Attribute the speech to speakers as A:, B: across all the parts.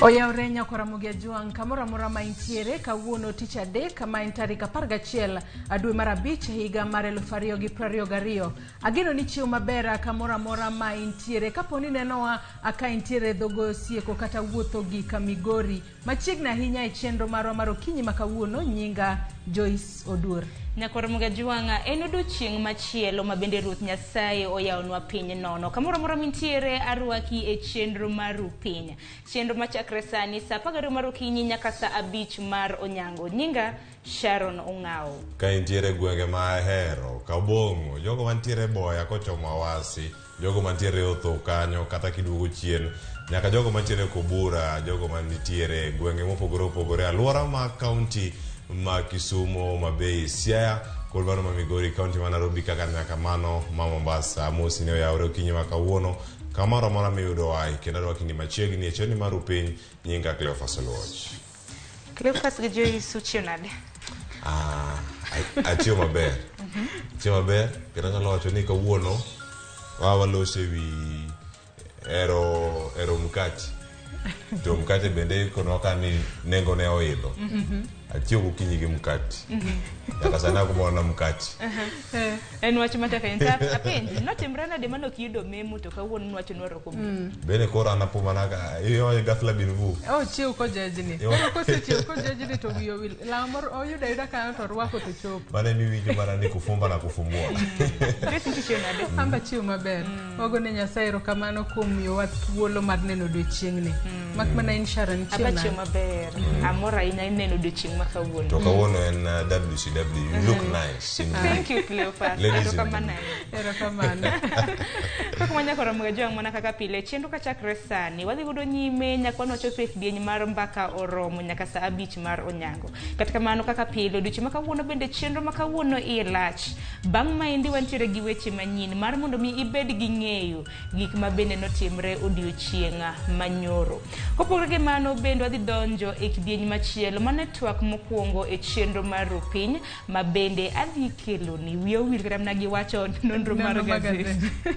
A: Oyawre nyako Ramogi Ajwang' kamoro amora ma intiere kawuono tich adek ma en tarik 11 dwe mar abich higa mar 2022. Ageno ni chiew maber kamoro amora ma intiere. Kapo ni nenowa ka intiere e dho sieko kata wuotho gi Kamigori machiegni ahinya e chenro marwa mar okinyi ma kawuono, nyinga Joyce Oduor.
B: Nyakwar Ramogi Ajwang' en odiochieng' machielo ma bende Ruoth Nyasaye oyawonwa piny nono. Kamoro amora mintiere arwaki e chenro mar Rupiny. Chenro machakre sani saa 12 mar okinyi nyaka saa 5 mar onyango. Nyinga Sharon Ong'awo.
C: Ka intiere e gwenge ma ahero, Kabong'o, jogo mantiere Boya kochomo Awasi, jogo mantiere Otho kanyo kata kiduogo chien, nyaka jogo mantiere Kobura, jogo manitiere e gwenge mopogore opogore, alwora ma kaunti ma Kisumo, Homa Bay, Siaya kod mano ma Migori, kaunti ma Nairobi kaka nyaka mano ma Mombasa. Amosi ni oyawore okinyi ma kawuono kamoro amora miyudowae kendo adwaki ni machiegni e chenro mar Rupiny. Nyinga Cleophas Oluoch.
B: Cleophas gi Joyce uchiew nade?
C: Ah, achiew maber. Achiew maber kendo anyalo wacho ni kawuono wa waloso e wi hero hero mkati. To mkate bende ikonwa ka ni nengone oidho. Achiew gokinyi gi mkati. Nyaka sani agombo mana mkati.
B: En wach matek ahinya. To Apenji, notimre nade mane ok iyudo memo to kawuono niwacho ni warwako memo?
C: Bende koro an apo mana ka iwacho ghafla bin vu.
A: Ochiew kojejni. Koro kosechiew kojejni to wiye owil. Law moro oyudo ayuda kanyo to orwako to chopo.
C: Mano emiwinjo mana ni kufumba na kufumbua.
B: Grace nitie chiew nade?
A: An be achiew maber. Wago ne Nyasaye erokamano kuom miyowa thuolo mar neno odiochieng'ni. Mak mana in Sharon ichiew
B: Aba chiew
A: nade?
B: maber. Amor ahinya neno odiochieng' ma kawuono.
C: To kawuono en WCW. You look nice. In
B: Thank you Cleophas.
C: Ladies in
B: Erokamano ahinya.
A: Erokamano.
B: Kaka wanyako romo ga jwang' mana kaka pile chenro kachakre sani wadhi godo nyime nyaka wanochopo e kidieny mar mbaka oromo nyaka saa 5 mar onyango. Kata kamano kaka pile odiochieng' ma kawuono bende chenro ma kawuono iye lach. Bang' maendi wantiere gi weche manyien mar mondo mi ibed gi ng'eyo gik ma bende notimre odiochieng' manyoro. Kopogore gi mano bende wadhi donjo e kidieny machielo mano e twak mokwongo e chenro mar Rupiny ma bende adhi keloni. Wiya owil kata mana gi wacho nonro mar
A: Nonro mar
B: gazet.
A: gazet.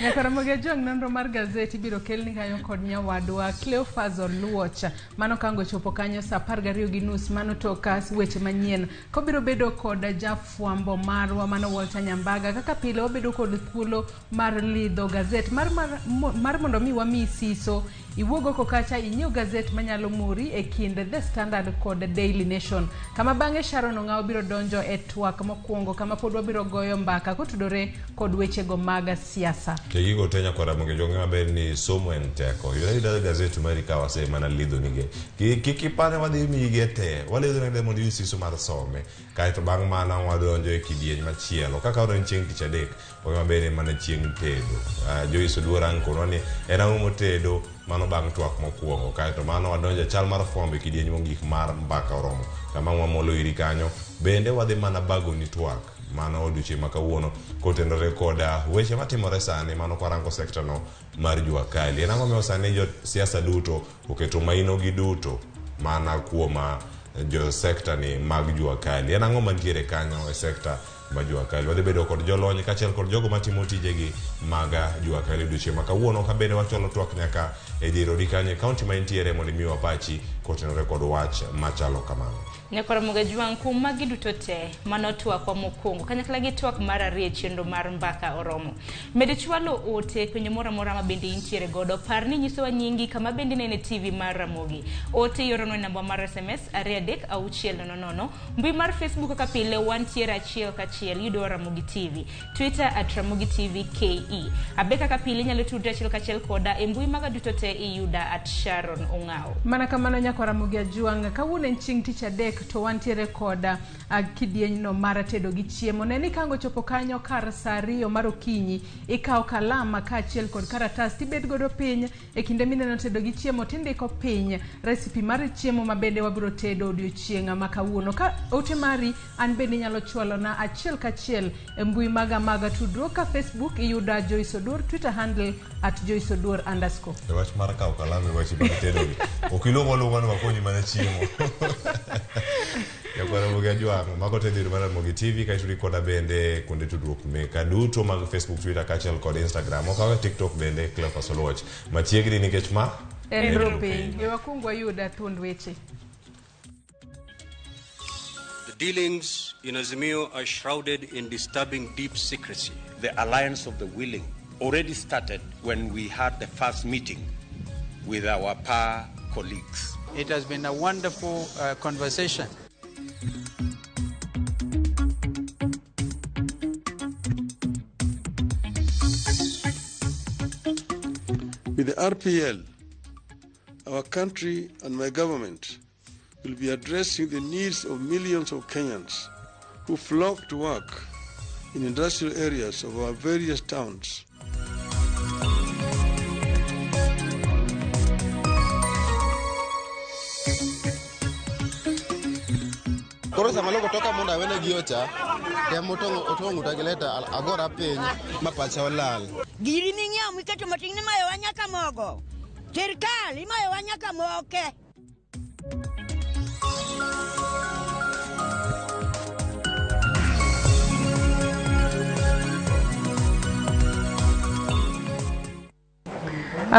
A: Nyaka Ramogi Ajwang' nonro mar gazet ibiro kelni kanyo kod nyawadwa Cleophas Oluoch. Mano kango chopo kanyo saa 12:30 mano tok weche manyien. Kobiro bedo kod jafwambo marwa mano Walter Nyambaga. Kaka pile wabedo kod thuolo mar lidho gazet mar, mar, mar mondo mi wami siso iwuog oko kacha inyiew gazet manyalo mori e kind The Standard kod Daily Nation. Kama bang'e Sharon Ong'awo biro donjo e twak mokwongo kama pod wabiro goyo mbaka kotudore kod wechego mag siasa.
C: To gigo te nyakwar Ramogi Ojwang' ng'e maber ni somo en teko. Yud ayuda gazet mari ka wase mana lidhonige. Kik ipar ni wadhi miyige te. Walidhonige mondo iyud siso mar some. Kaeto bang' mano wadonjo e kidieny machielo. Kaka wadonjo chieng' tich adek, wang'e maber ni mana chieng' tedo. Joyce Oduor ang' konwa ni en ang'o motedo mano bang' twak mokwongo. Kaeto mano wadonjo e chal mar fwambo e kidieny mogik mar Mbaka Oromo. Kama wamolo iri kanyo. Bende wadhi mana bagoni twak. Mano odiochieng' ma kawuono kotenore koda weche matimore sani mano kwarango sekta no mar jua kali. En ang'o miyo sani jo siasa duto oketo maino gi duto mana kuom jo sekta ni mag jua kali? En ang'o mantiere kanyo e sekta ma jua kali? Wadhi bedo kod jolony kaachiel kod jogo matimo tijegi mag jua kali odiochieng' ma kawuono ka bende wachwalo twak nyaka e dier odi kanyo e kaunti ma intiere mondo imiwa pachi kotenore kod wach machalo kamano.
B: Nyakwar Ramogi Ajwang' kuom magi duto te, mano twakwa mokwongo kanyakla gi twak mar ariyo e chenro mar Mbaka Oromo. Med chwalo ote penjo moro amora ma bende intiere godo. Par ni nyisowa nyingi kama bende inene TV mar Ramogi. Ote ioronwa e namba mar SMS 23600. Mbui mar Facebook kaka pile wantiere achiel kachiel yudowa Ramogi TV. Twitter at Ramogi TV KE. Abe kaka pile inyalo tudri achiel kachiel koda e mbui maga duto te iyuda at Sharon Ong'awo.
A: Mana kamano nyakwar Ramogi Ajwang', kawuono en chieng' tich adek to wantiere kod kidienyno mar tedo gi chiemo. Ne ni kango chopo kanyo kar saa 2 mar okinyi, ikawo kalam kaachiel kod karatas tibet godo piny e kinde mineno tedo gi chiemo tindiko piny recipe mar chiemo ma bende wabiro tedo odiochieng' ma kawuono. Ka ote mari an bende inyalo chwalona achiel kachiel e mbui maga mag tudruok ka Facebook iyuda Joyce Oduor, Twitter handle at Joyce Oduor underscore.
C: E wach mar kawo kalam e wach mar tedo gi. Ok iluong aluonga ni wakonyi mana chiemo. Nyakwar Ramogi Ajwang', mago te dhi mar Ramogi TV kaeto udi koda bende kuonde tudruok meka duto mag Facebook, Twitter kaachiel kod Instagram. Ok awe TikTok bende Cleophas Oluoch. Machiegni nikech ma
A: En ropiny. We wakwong wayud thuond weche.
D: The dealings in Azimio are shrouded in disturbing deep secrecy.
E: The alliance of the willing already started when we had the first meeting with our PA colleagues.
F: It has been a wonderful conversation.
G: With the RPL, our country and my government will be addressing the needs of millions of Kenyans who flock to work in industrial areas of our various towns.
H: Koro sama logo toka mondo awene gi ocha, temo otong'o gi leta agora piny ma pacha olal.
I: Giri ming'iewo miketo matin ni mayowa nyaka mogo. Sirkal imayowa nyaka moke.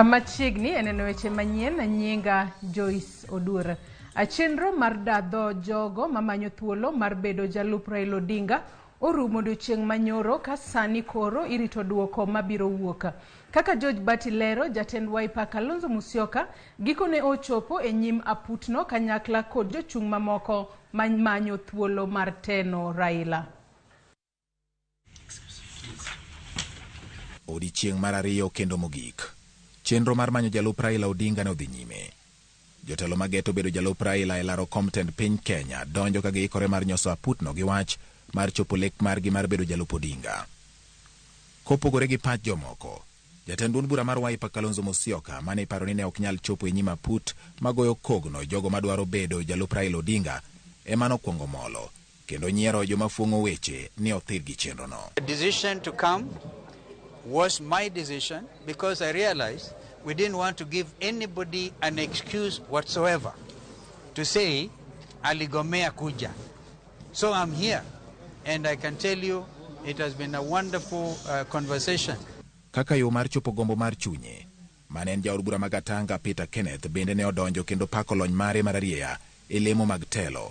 A: Machiegni e neno weche manyien, nyinga Joyce Odur. Chenro mar dadho jogo mamanyo thuolo mar bedo jalup Raila Odinga orumo odiochieng' manyoro ka sani koro irito duoko mabiro wuok. Kaka George Bati lero, jatend Wiper Kalonzo Musyoka gikone ochopo e nyim aputno kanyakla kod jochung' mamoko mamanyo thuolo mar teno Raila.
J: Odiochieng' mar ariyo kendo mogik. Chenro mar manyo jalup Raila Odinga ne odhi nyime. Jotelo mageto bedo jalup Raila e laro kom tend piny Kenya donjo ka giikore mar nyoso aputno gi wach mar chopo lek margi mar bedo jalup Odinga. Kopogore gi pach jomoko, jatend duond bura mar Wiper Kalonzo Musyoka mane iparo ni ne ok nyal chopo e nyim aput magoyo kogno jogo madwaro bedo jalup Raila Odinga ema nokwongo molo kendo nyiero joma fuong'o weche ni othir gi chenrono.
F: The decision to come was my decision because I realized we didn't want to give anybody an excuse whatsoever to say aligomea kuja. So I'm here and I can tell you it has been a wonderful conversation.
J: Kaka yo mar chopo gombo mar chunye, mane en jaod bura ma Gatanga Peter Kenneth bende ne odonjo kendo pako lony mare mar arieya e lemo mag telo.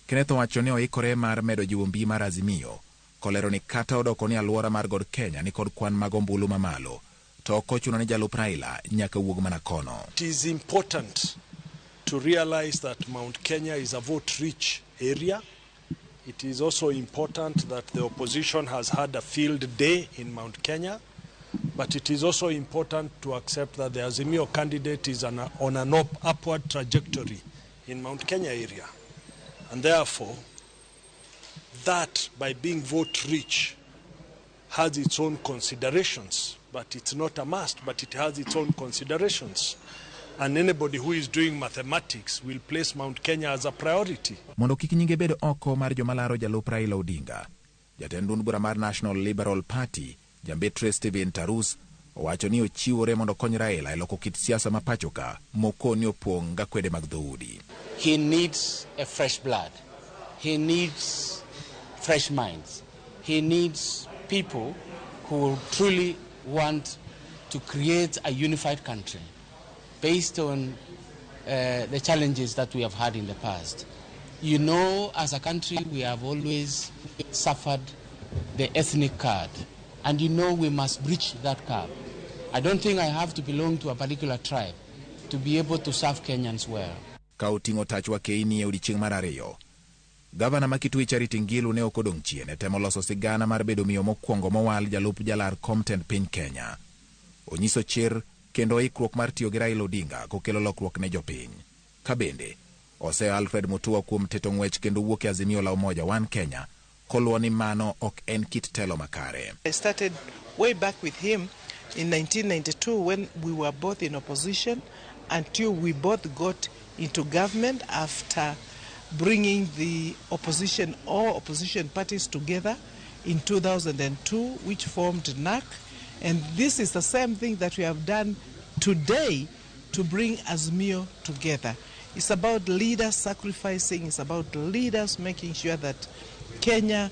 J: Kenneth owacho ni oikore mar medo jiwo mbi mar Azimio, kolero ni kata odoko ni alwora mar God Kenya ni kod kwan mag ombulu mamalo, to ok ochuno ni jalup Raila nyaka wuog mana kono.
K: It is important to realize that Mount Kenya is a vote-rich area. It is also important that the opposition has had a field day in Mount Kenya. But it is also important to accept that the Azimio candidate is on an upward trajectory in Mount Kenya area. And therefore, that by being vote-rich has its own considerations. But it's not a must, but it has its own considerations. And anybody who is doing mathematics will place Mount Kenya as a priority.
J: Mondo kik nyinge bed oko mar joma laro jalup Raila Odinga, jatend duond bura mar National Liberal Party, Jambetre Stephen Tarus, owacho ni ochiwore mondo okony Raila e loko kit siasa ma pacho ka moko ni opong' gakwede mag dhoudi.
L: He needs a fresh blood. He needs fresh minds. He needs people who truly want to create a unified country based on the challenges that we have had in the past. You know, as a country, we have always suffered the ethnic card, and you know we must breach that curve. I don't think I have to belong to a particular tribe to be able to serve Kenyans well.
J: Ka oting'o tach wakeini e odiechieng' mar ariyo, Gavana ma Kitui Charity Ngilu ne ok odong' chien e temo loso sigana mar bedo miyo mokwongo mowal jalup jalar kom tend piny Kenya. Onyiso chir kendo ikruok mar tiyo gi Raila Odinga kokelo lokruok ne jopiny. Ka bende, oseyo Alfred Mutua kuom teto ng'wech kendo wuok e Azimio la Umoja One Kenya, koluwo ni mano ok en kit telo makare.
M: I started way back with him in 1992 when we were both in opposition until we both got into government after bringing the opposition, all opposition parties together in 2002, which formed NAC. And this is the same thing that we have done today to bring Azimio together. It's about leaders sacrificing, it's about leaders making sure that Kenyan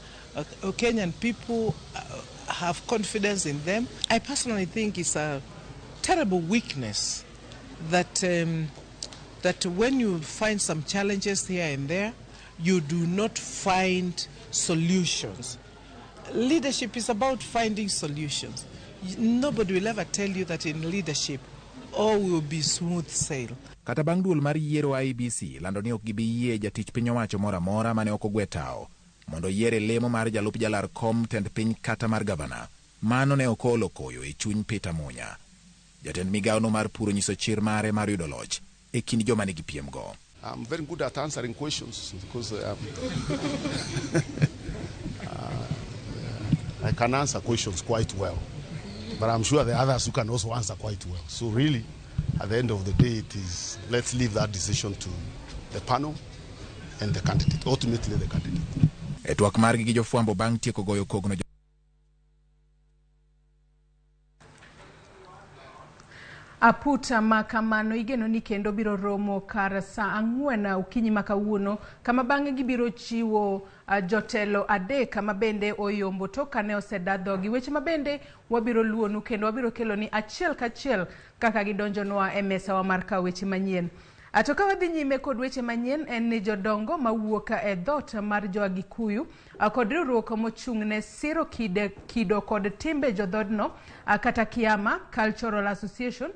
M: people have confidence in them. I personally think it's a terrible weakness that that when you find some challenges here and there, you do not find solutions. Leadership is about finding solutions. Nobody will ever tell you that in leadership all will be smooth sail.
J: Kata bang' duol mar yiero IEBC lando ni ok gibi yie jatich piny owacho moro amora mane ok ogwe tawo mondo oyier e lemo mar jalup jalar kom tend piny kata mar gavana. Mano ne ok oolo koyo e chuny Peter Munya. Jatend migawono mar pur onyiso chir mare mar yudo loch e kind joma nigi piemgo.
N: I'm very good at answering questions because I can answer questions quite well. But I'm sure the others who can also answer quite well. So really, at the end of the day, it is let's leave that decision to the panel and the candidate, ultimately the candidate.
J: E twak margi gi jofwambo bang' tieko goyo kogno.
A: Aputa ma kamano igeno ni kendo biro romo kar saa 4 okinyi ma kawuono, kama bang'e gibiro chiwo jotelo 3 kama bende oyombo to kane oseda dhogi. Weche ma bende wabiro luonu kendo wabiro kelo ni achiel kachiel kaka gidonjonwa e mesawa mar kawo weche manyien. To ka wadhi nyime kod weche manyien en ni jodongo mawuok e dhoot mar jo-Agikuyu kod riwruok mochung' ne siro kido kod timbe jodhodno kata Kiama Cultural Association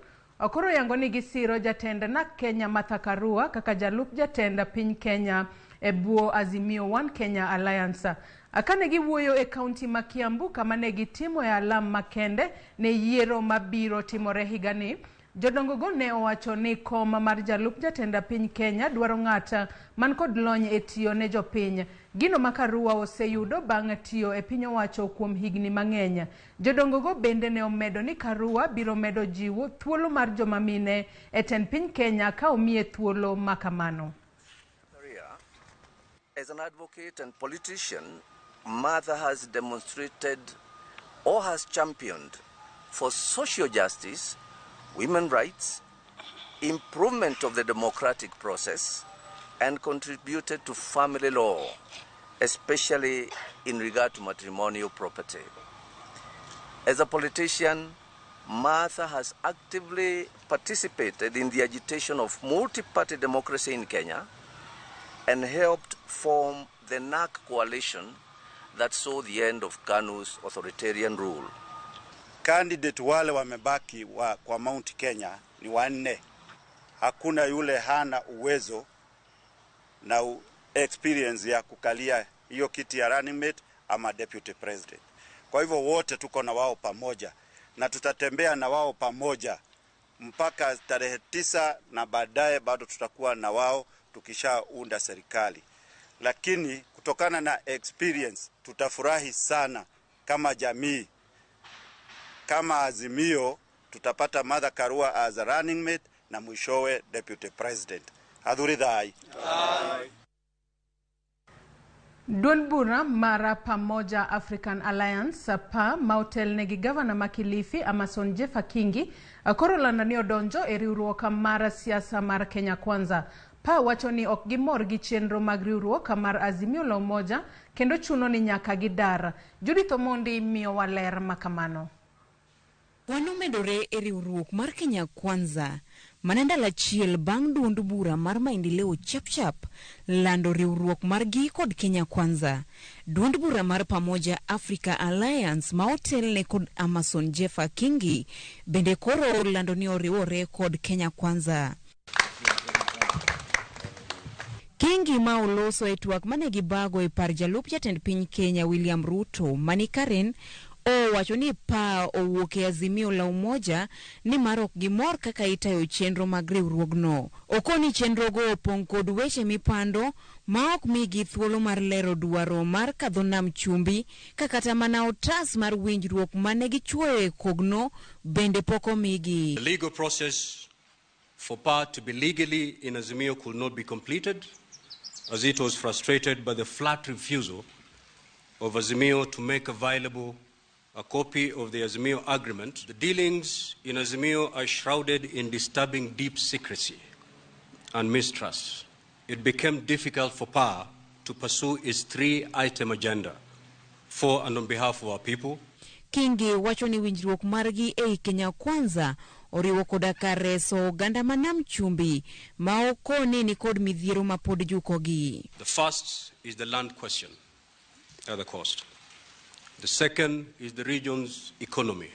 A: koro yango ni gisiro jatend NARC Kenya Martha Karua kaka jalup jatend piny Kenya e bwo Azimio One Kenya Alliance. Kane giwuoyo e kaunti ma Kiambu kama ne gitimo e alam makende ne yiero mabiro timore higani, jodongogo ne owacho ni kom mar jalup jatend piny Kenya dwaro ng'at man kod lony e tiyo ne jopiny. Gino ma Karua oseyudo bang' tiyo e piny owacho kuom higni mang'eny. Jodongogo bende ne omedo ni Karua biro medo jiwo thuolo mar joma mine e tend piny Kenya ka omiye thuolo ma kamano.
O: As an advocate and politician, Martha has demonstrated or has championed for social justice, women rights, improvement of the democratic process, and contributed to family law, especially in regard to matrimonial property. As a politician, Martha has actively participated in the agitation of multi-party democracy in Kenya and helped form the NARC coalition that saw the end of KANU's authoritarian rule.
E: Candidate wale wamebaki kwa Mount Kenya ni 4. Hakuna yule hana uwezo na experience ya kukalia hiyo kiti ya running mate ama deputy president. Kwa hivyo wote tuko na wao pamoja na tutatembea na wao pamoja mpaka tarehe 9 na baadaye bado tutakuwa na wao tukishaunda serikali. Lakini kutokana na experience tutafurahi sana kama jamii. Kama Azimio tutapata Martha Karua as a running mate na mwishowe deputy president. Adhuridhai.
A: Duond bura mara Pamoja African Alliance PA ma otelne gi gavana ma Kilifi Amason Jeffa Kingi koro lando ni odonjo e riwruok mar siasa mar Kenya Kwanza. PA wacho ni ok gimor gi chenro mag riwruok mar Azimio la Umoja kendo chuno ni nyaka gidar. Judith Omondi miyowa ler makamano.
P: Wanomedore e riwruok mar Kenya Kwanza mana ndalo achiel bang' duond bura mar Maendeleo Chapchap lando riwruok margi kod Kenya Kwanza. Duond bura mar Pamoja Africa Alliance ma otelne kod Amason Jeffa Kingi bende koro lando ni oriwore kod Kenya Kwanza. Kingi ma oloso e twak mane gibago e par jalup jatend piny Kenya William Ruto mani Karen owacho ni PA owuok e Azimio la Umoja ni mar ok gimor kaka itayo chenro mag riwruogno. Okoni chenrogo opong' kod weche mipando ma ok migi thuolo mar lero dwaro mar kadho nam chumbi ka kata mana otas mar winjruok mane gichuoyo e kogno bende pok omigi.
D: The legal process for PA to be legally in Azimio could not be completed as it was frustrated by the flat refusal of Azimio to make available a copy of the Azimio agreement. The dealings in Azimio are shrouded in disturbing deep secrecy and mistrust. It became difficult for PA to pursue its 3-item agenda for and on behalf of our people.
P: Kingi wacho ni winjruok margi ei Kenya Kwanza oriwo koda kar reso oganda ma Nam Chumbi ma okoni ni kod midhiero ma pod jukogi.
D: The first is the land question at the coast. The second is the region's economy.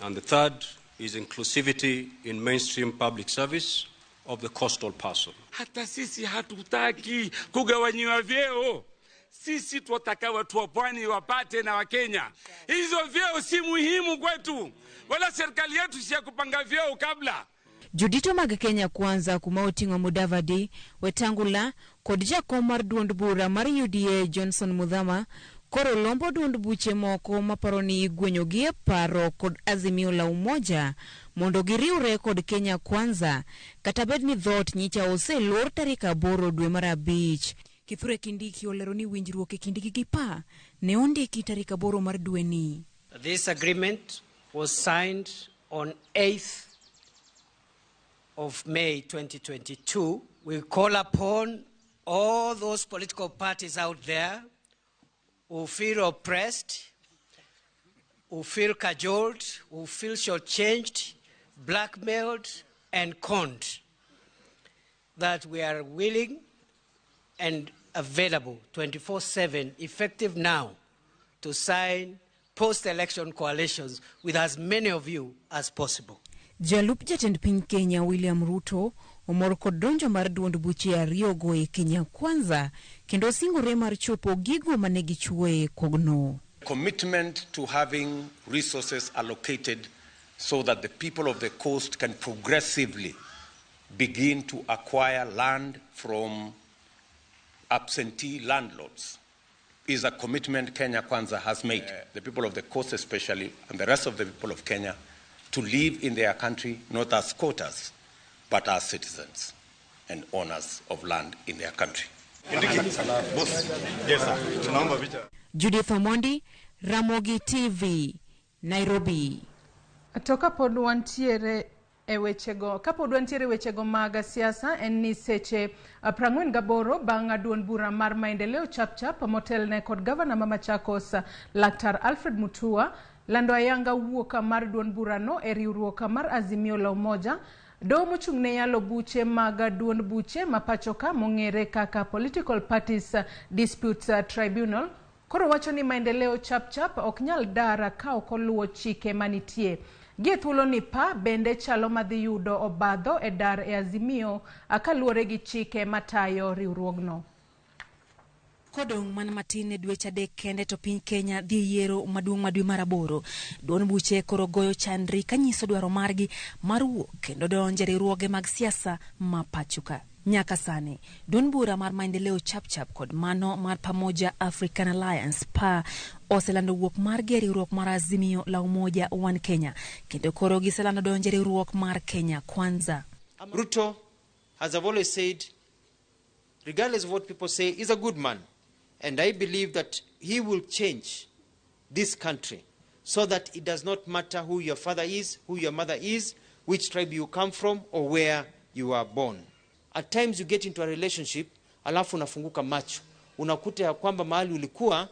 D: And the third is inclusivity in mainstream public service of the coastal parcel.
Q: Hata sisi hatutaki kugawanyiwa vyeo. Sisi twataka watu wa pwani wapate na Wakenya. Hizo vyeo si muhimu kwetu, wala serikali yetu si ya kupanga vyeo kabla.
P: Jodito mag Kenya Kwanza kuma oting'o Mudavadi, Wetangula kod jakom mar duond bura mar UDA Johnson Muthama koro lombo duond buche moko maparo ni igwenyogi e paro kod Azimio la Umoja mondo giriwre kod Kenya Kwanza kata bed ni dhoot nyicha oselor tarik 8 dwe mar 5. Kithure Kindiki olero ni winjruok e kindgi gi PA ne ondiki tarik 8 mar dweni.
R: This agreement was signed on 8th of May 2022. We call upon all those political parties out there who feel oppressed, who feel cajoled, who feel shortchanged, blackmailed, and conned, that we are willing and available 24/7, effective now, to sign post-election coalitions with as many of you as possible.
P: Jalup jatend piny Kenya William Ruto omor kod donjo mar duond buche ariyogo e Kenya Kwanza kendo osingore mar chopo gigo mane gichuoye kogno.
S: Commitment to having resources allocated so that the people of the coast can progressively begin to acquire land from absentee landlords is a commitment Kenya Kwanza has made. The people of the coast especially, and the rest of the people of Kenya, to live in their country not as squatters, but as citizens and owners of land in their country.
P: Judith Omondi, Ramogi TV, Nairobi.
A: To kapod wantiere e wechego, kapod wantiere wechego mag siasa en ni seche 48 bang' duond bura mar Maendeleo Chapchap motelne kod gavana ma Machakos Laktar Alfred Mutua lando ayanga wuok mar duond burano e riwruok mar Azimio la Umoja. Doho mochung' ne yalo buche mag duond buche ma pachoka mong'ere kaka Political Parties Disputes Tribunal koro wacho ni Maendeleo Chapchap ok nyal dar ka ok oluwo chike manitie. Gie thuolo ni PA bende chalo madhi yudo obadho e dar e Azimio kaluwore gi chike matayo riwruogno.
T: Kodong' mana matin e dweche 3 kende to piny Kenya dhi yiero maduong' ma dwe mar 8. Duond buche koro goyo chandri kanyiso dwaro margi mar wuok kendo donjo e riwruoge mag siasa ma pachoka. Nyaka sani, duond bura mar Maendeleo Chapchap kod mano mar Pamoja African Alliance PA oselando wuok margi e riwruok mar Azimio la Umoja One Kenya kendo koro giselando donjo e riwruok mar Kenya Kwanza.
U: Ruto, as I've always said, regardless of what people say, is a good man. And I believe that he will change this country so that it does not matter who your father is, who your mother is, which tribe you come from, or where you are born. At times you get into a relationship, alafu unafunguka macho. Unakuta ya kwamba mahali ulikuwa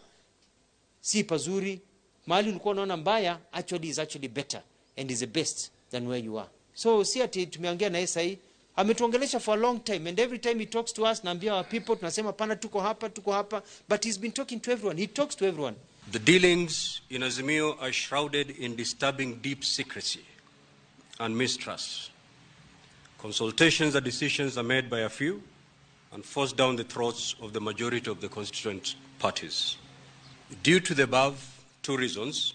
U: si pazuri, mahali ulikuwa unaona mbaya, actually is actually better and is the best than where you are. So si ati tumeongea na yeye sahi, ametuongelesha for a long time, and every time he talks to us, naambia our people, tunasema pana tuko hapa, but he's been talking to everyone. He talks to everyone.
D: The dealings in Azimio are shrouded in disturbing deep secrecy and mistrust. Consultations and decisions are made by a few and forced down the throats of the majority of the constituent parties. Due to the above two reasons,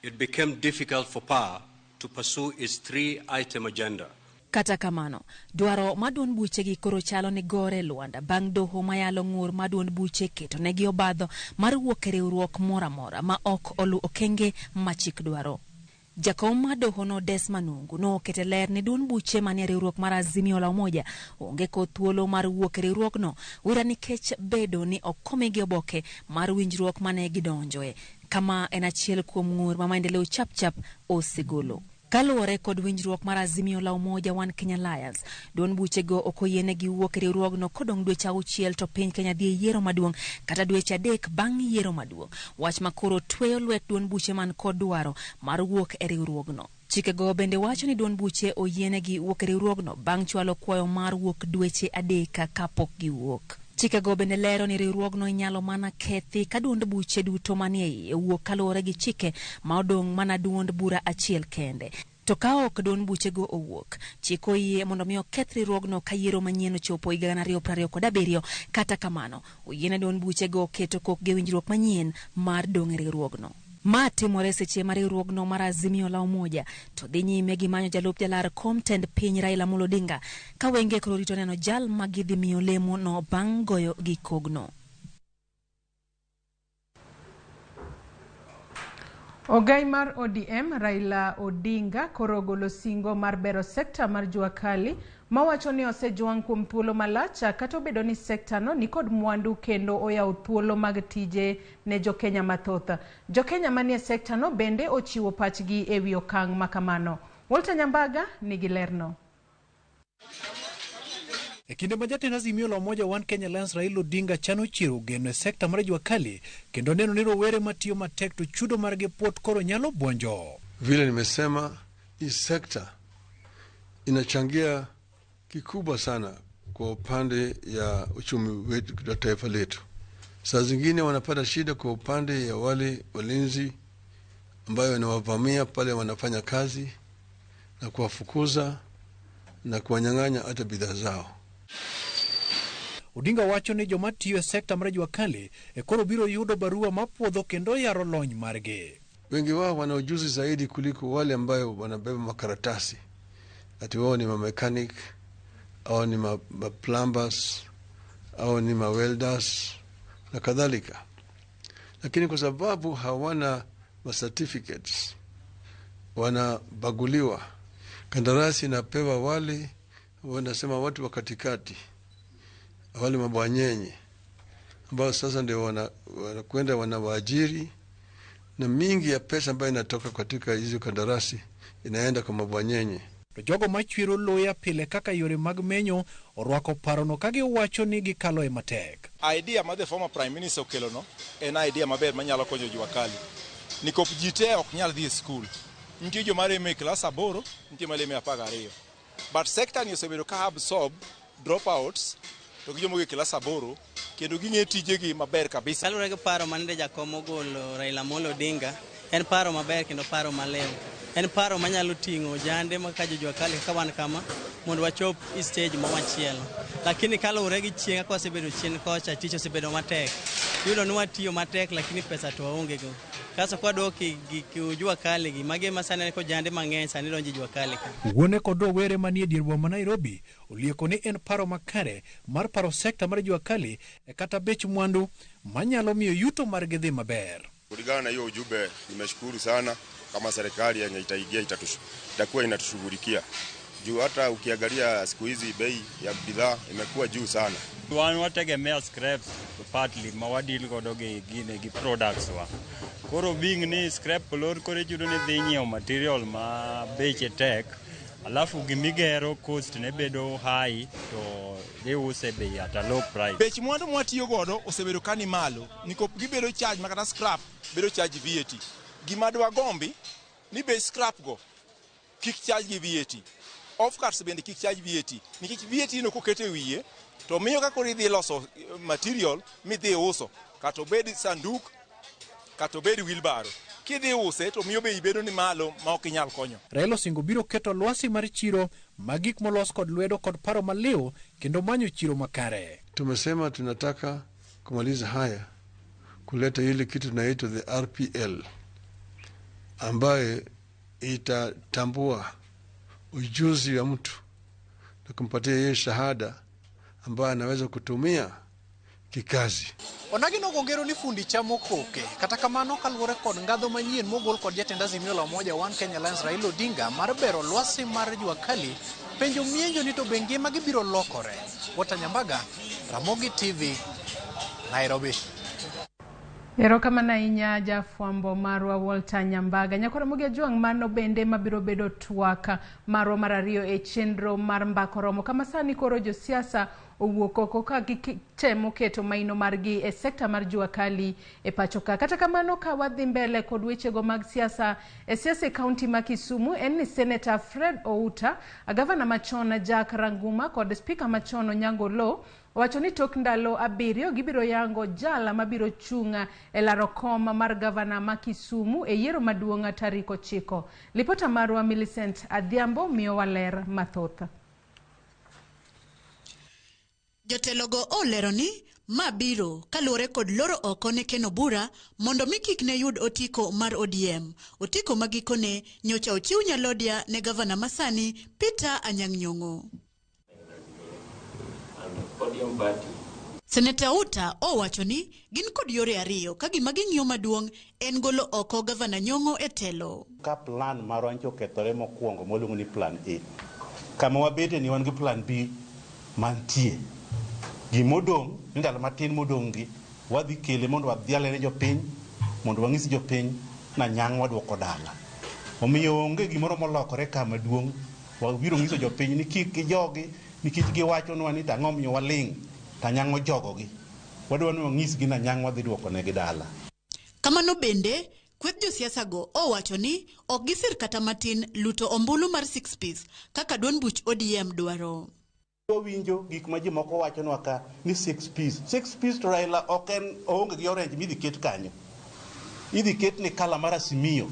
D: it became difficult for PA to pursue its 3-item agenda.
T: Kata kamano, dwaro ma duond buchegi koro chalo ni gore lwanda bang' doho mayalo ng'ur ma duond buche keto negi obadho mar wuok e riwruok moro amora ma ok olu okenge ma chik dwaro. Jakom mar dohono Des Manungu nokete ler ni duond buche manie riwruok mar Azimio la Umoja onge kod thuolo mar wuok e riwruogno wira nikech bedo ni ok omigi oboke mar winjruok mane gidonjoe. Kama en achiel kuom ng'ur ma Maendeleo Chapchap osegolo. Kaluwore kod winjruok mar Azimio la Umoja One Kenya Alliance, duond buchego ok oyienegi wuok e riwruogno kodong' dweche 6 to piny Kenya dhi e yiero maduong' kata dweche 3 bang' yiero maduong', wach ma koro tweyo lwet duond buche man kod dwaro mar wuok e riwruogno. Chikego bende wacho ni duond buche oyienegi wuok e riwruogno bang' chwalo kwayo mar wuok dweche 3 kapok giwuok. Chikego bende lero ni riwruogno inyalo mana kethi ka duond buche duto manie iye owuok kaluwore gi chike ma odong' mana duond bura achiel kende. To ka ok duond buchego owuok, chik oyie mondo mi oketh riwruogno ka yiero manyien ochopo higa 2027. Kata kamano, oyiene duond buchego keto kokgi e winjruok manyien mar dong' e riwruogno. Ma timore seche ma riwruogno mar Azimio la Umoja to dhi nyime gi manyo jalup jalar kom tend piny Raila Amolo Odinga ka wenge koro rito neno jal ma gidhi miyo lemo no bang' goyo gi kogno.
A: Ogai mar ODM Raila Odinga koro ogolo singo mar bero sekta mar jua kali mawacho ni osejwang' kuom thuolo malach kata obedo ni sekta no nikod mwandu kendo oyawo thuolo mag tije ne jokenya mathoth. Jokenya manie sekta no bende ochiwo pachgi e wi okang' makamano. Walter Nyambaga nigi lerno.
B: E kinde ma jatend Azimio la Umoja One Kenya Alliance Raila Odinga chano chiero geno e sekta mar jua kali kendo neno ni rowere matiyo matek to chudo margi pot koro nyalo buonjo.
G: Vile nimesema, hii sekta inachangia kikubwa sana kwa upande ya uchumi wetu wa taifa letu. Saa zingine wanapata shida kwa upande ya wale walinzi ambayo wanawavamia pale wanafanya kazi na kuwafukuza na kuwanyang'anya hata bidhaa zao.
B: Odinga wacho ni joma tiyo e sekta mar jua kali e koro biro yudo barua mapuodho kendo yaro lony margi.
G: Wengi wao wana ujuzi zaidi kuliko wale ambayo wanabeba makaratasi ati wao ni mamechanic au ni ma plumbers au ni ma-welders na kadhalika, lakini kwa sababu hawana ma-certificates wanabaguliwa. Kandarasi inapewa wale wanasema watu wa katikati, wale mabwanyenye ambao sasa ndio wanakwenda wanawaajiri, na mingi ya pesa ambayo inatoka katika hizo kandarasi inaenda kwa mabwanyenye.
B: To jogo machwero luya pile kaka yore mag menyo orwako parono ka giwacho ni gikalo e matek.
V: Idea ma the former prime minister okelono en idea maber manyalo konyo jua kali. Nikop ji te ok nyal dhi e skul. Nitie joma lemo e klas 8, nitie malemo e 12. But sector ni osebedo ka absorb dropouts to gi joma e klas 8 kendo ging'e tijegi maber kabisa.
W: Kaluwore gi paro manende jakom ogolo Raila Amolo Odinga, en paro maber kendo paro maliw. En paro manyalo ting'o ojande ma ka jua kali kaka wan kama mondo wachop e stage machielo. Lakini kaluwore gi chieng' kaka wasebedo chien kocha, tich osebedo matek. Iyudo ni watiyo matek lakini pesa to waonge go. Kasto kwadok gi jua kali gi, magi ema sani aneno ojande mang'eny sani donjo e jua kali ka.
B: Wuone kod rowere manie dier boma ma Nairobi olieko ni en paro makare mar paro sekta mar jua kali e kata bech mwandu manyalo miyo yuto margi dhi maber.
X: Kulingana na hiyo ujumbe, nimeshukuru sana kama serikali yenye itaingia itakuwa inatushughulikia. Juu hata ukiangalia siku hizi bei ya bidhaa imekuwa juu sana.
Y: Wan wategemea scraps partly ma wadeal godo gi gine gi products wa. Koro being ni scrap olor koro ichuno ni dhi nyiewo material ma beche tek, alafu gimigero cost ne bedo high to iuse bei at a low price.
V: Bech mwandu mwatiyo godo osebedo ka ni malo nikop gibedo charge makata scrap bedo charge VAT. Gima dwagombi ni bech scrap go kik charge gi VAT. Offcuts bende kik charge VAT nikech VAT no kokete wiye to miyo ka koro idhi loso material midhi uso kata obed sanduk kata obed wheelbarrow kidhi use to miyo bei bedo ni malo ma ok inyal konyo.
B: Raila osingo biro keto lwasi mar chiro ma gik molos kod lwedo kod paro maliw kendo manyo chiro makare.
G: Tumesema tunataka kumaliza haya, kuleta ile kitu tunaitwa the RPL ambaye itatambua ujuzi wa mtu na kumpatia yeye shahada ambayo anaweza kutumia kikazi.
B: Onagi nogo ngero ni fundi chamo koke. Kata kamano kaluwore kod ngadho manyien mogol kod jatend Azimio la Umoja One Kenya Alliance Raila Odinga mar bero lwasi mar jua kali, penjo mienjo ni to be ngima gi biro lokore. Walter Nyambaga, Ramogi TV, Nairobi.
A: Erokamano ahinya jafwambo marwa Walter Nyambaga. Nyakwar Ramogi Ajwang', mano bende mabiro bedo twak marwa mar ariyo e chenro mar Mbaka Oromo, kama sani koro josiasa owuok oko ka gitemo keto maino margi e sekta mar jua kali e pacho ka. Kata kamano, ka wadhi mbele kod wechego mag siasa e siasa e kaunti ma Kisumu, en ni Senator Fred Outa, gavana machon Jack Ranguma kod spika machon Onyango Oloo owacho ni tok ndalo 7 gibiro yango jala mabiro chung' e laro kom mar gavana ma Kisumu e yiero maduong' tarik 9. Lipota marwa Millicent Adhiambo miyowa ler mathoth.
C: Jotelogo olero ni ma biro kaluwore kod loro oko ne Ken Obura mondo mi kik ne yud otiko mar ODM. Otiko ma gikone nyocha ochiw nyalodia ne gavana masani Peter Anyang' Nyong'o. Seneta Outa owacho ni gin kod yore ariyo ka gima ging'iyo maduong' en golo oko gavana Nyong'o e telo.
F: Ka plan marwa nyocha okethore mokwongo mwaluongo ni plan A, kama wabete ni wan gi plan B mantie. Gimodong' ni ndalo matin modong' gi wadhi kele mondo wadhiale ne jopiny, mondo wang'is jopiny na Anyang' waduoko dala. Omiyo onge gimoro molokore ka maduong', wabiro ng'iso jopiny ni kik gijogi nikech giwachonwa ni tang'o miyo waling' to Anyang' ojogogi. Wadwa ni wang'isgi ni Anyang' wadhi duoko negi dala.
C: Kamano bende, kweth josiasa go owacho ni ok gisir kata matin luto ombulu mar 6 piece kaka duond buch ODM dwaro.
F: Wawinjo gik ma ji moko wachonwa ka ni 6 piece. 6 piece to Raila ok en oonge gi orange midhi ket kanyo. Idhi ket ni kala mar Azimio.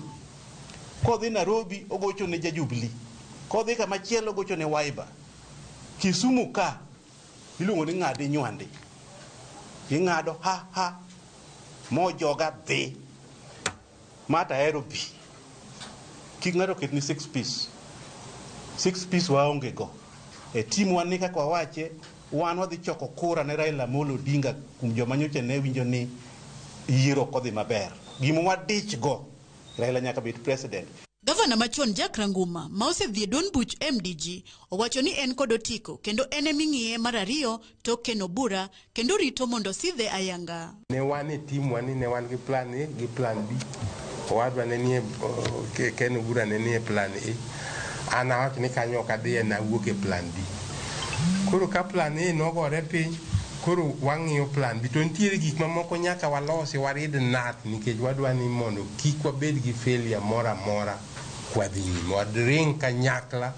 F: Kodhi Nairobi ogocho ne ja Jubilee. Kodhi kama chielo ogocho ne Wiper. Kisumu ka iluongo ni ng'adi nywandi. Ing'ado ha ha mojoga dhi. Mata ahero bi. Kik ng'ato ket ni 6 piece. 6 piece waonge go. E team wan ni kaka wawache, wan wadhi choko kura ne Raila Amolo Odinga kuom joma nyocha ne winjo ni yiero ok odhi maber. Gima wadich go, Raila nyaka bed president.
C: Gavana machon Jack Ranguma ma osedhi e duond buch MDG owacho ni en kod otiko kendo en eming'iye mar ariyo tok Ken Obura kendo rito mondo sidhe ayanga.
H: Ne wan e team wa ni ne wan gi plan A gi plan B. Owadwa ne nie Ken Obura ne nie plan A. An awacho ni kanyo ok adhiye, nawuok e plan B. Koro ka plan A nogore piny, koro wang'iyo plan B. To nitiere gik mamoko nyaka walosi warid nat nikech wadwa ni mondo kik wabed gi failure moro amora kwadhi nyime. Wadring kanyakla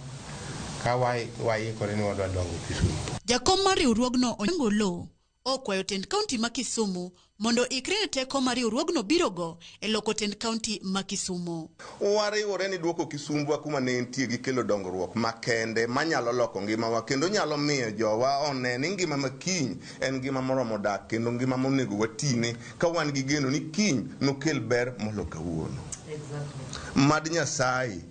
H: ka waikore ni wadwa dongo Kisumu.
C: Jakom mar riwruogno Onyango Oloo okwayo tend kaunti ma Kisumu mondo ikre ne teko ma riwruogno biro go e loko tend kaunti ma Kisumu.
I: Wariwore ni duoko Kisumbwa kuma ne entie gi kelo dongruok makende manyalo loko ngimawa kendo nyalo miyo jowa one ni ngima ma kiny en ngima moromo dak kendo ngima monego watine ka wan gi geno ni kiny nokel ber molo kawuono. Mad Nyasaye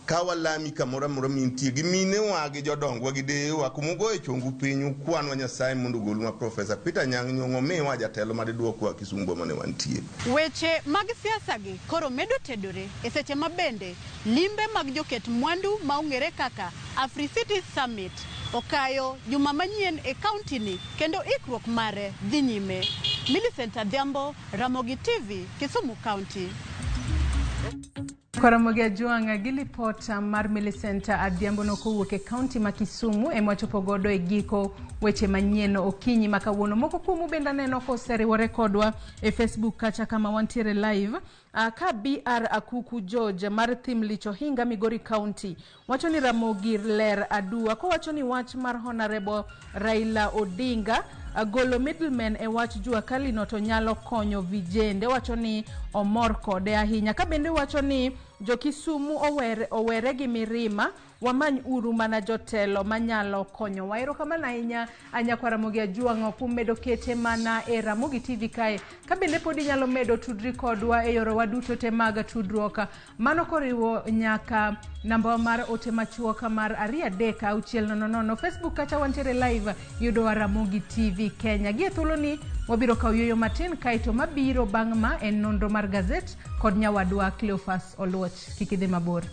I: ka walami kamoro amora mintie gi minewa gi jodongwa gi deyewa kuma ugoye chongu piny ukwanwa Nyasaye mondo ogolnwa Profesa Peter Anyang' Nyong'o miwa jatelo madiduokwa Kisumbwa mane wantie.
C: Weche mag siasa gi koro medo tedore e seche ma bende limbe mag joket mwandu ma ong'ere kaka Africity Summit okayo juma manyien e kaunti ni kendo ikruok mare dhi nyime. Millicent Adhiambo, Ramogi TV, Kisumu County.
A: Ramogi Ajwang' gi lipot mar Millicent Adhiambo no kowuok e kaunti ma Kisumu ema wachopo godo e giko weche manyien okinyi ma kawuono. Moko kuomu bende aneno koseriwore kodwa e Facebook kacha kama wantiere live. Ka BR Akuku George mar Thim Lich Ohinga Migori County wacho ni Ramogi ler adua kowacho ni wach mar Honorable Raila Odinga golo middlemen e wach jua kali no to nyalo konyo vijende. Wacho ni omor kode ahinya. Ka bende wacho ni jo Kisumu owere gi mirima, wamany uru mana jotelo manyalo konyowa. Erokamano ahinya nyakwar Ramogi Ajwang' kuom medo kete mana e Ramogi TV kae. Ka bende pod inyalo medo tudri kodwa e yorewa duto te mag tudruok, mano koriwo nyaka namba mar ote machuok mar 2 3 6 0 0. Facebook kacha wantiere live, yudowa Ramogi TV Kenya. Gi e thuoloni wabiro kawo yueyo matin kaeto mabiro bang' ma en nonro mar gazet kod nyawadwa Cleophas Oluoch. Kik idhi mabor.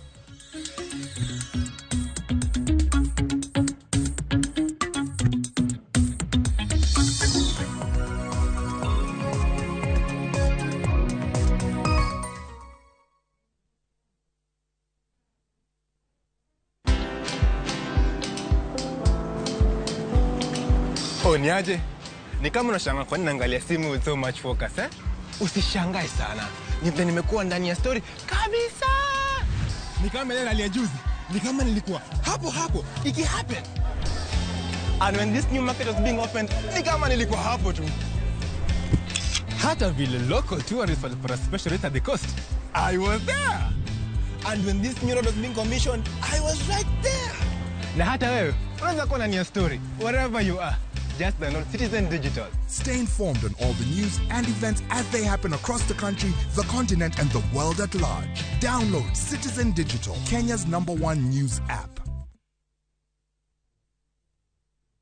J: Yo, ni aje? Ni kama unashangaa kwa nini naangalia simu with so much focus, eh? Usishangae sana. Ni vile nimekuwa ndani ya story kabisa. Ni kama ile hali ya juzi. Ni kama nilikuwa hapo hapo iki happen. And when this new market was being opened, ni kama nilikuwa hapo tu. Hata vile local tourists walipata special rate at the coast, I was there. And when this new road was being commissioned, I was right there. Na hata wewe unaweza kuwa ndani ya story wherever you are. Just download Citizen Digital.
K: Stay informed on all the news and events as they happen across the country, the continent, and the world at large. Download Citizen Digital, Kenya's #1 news app.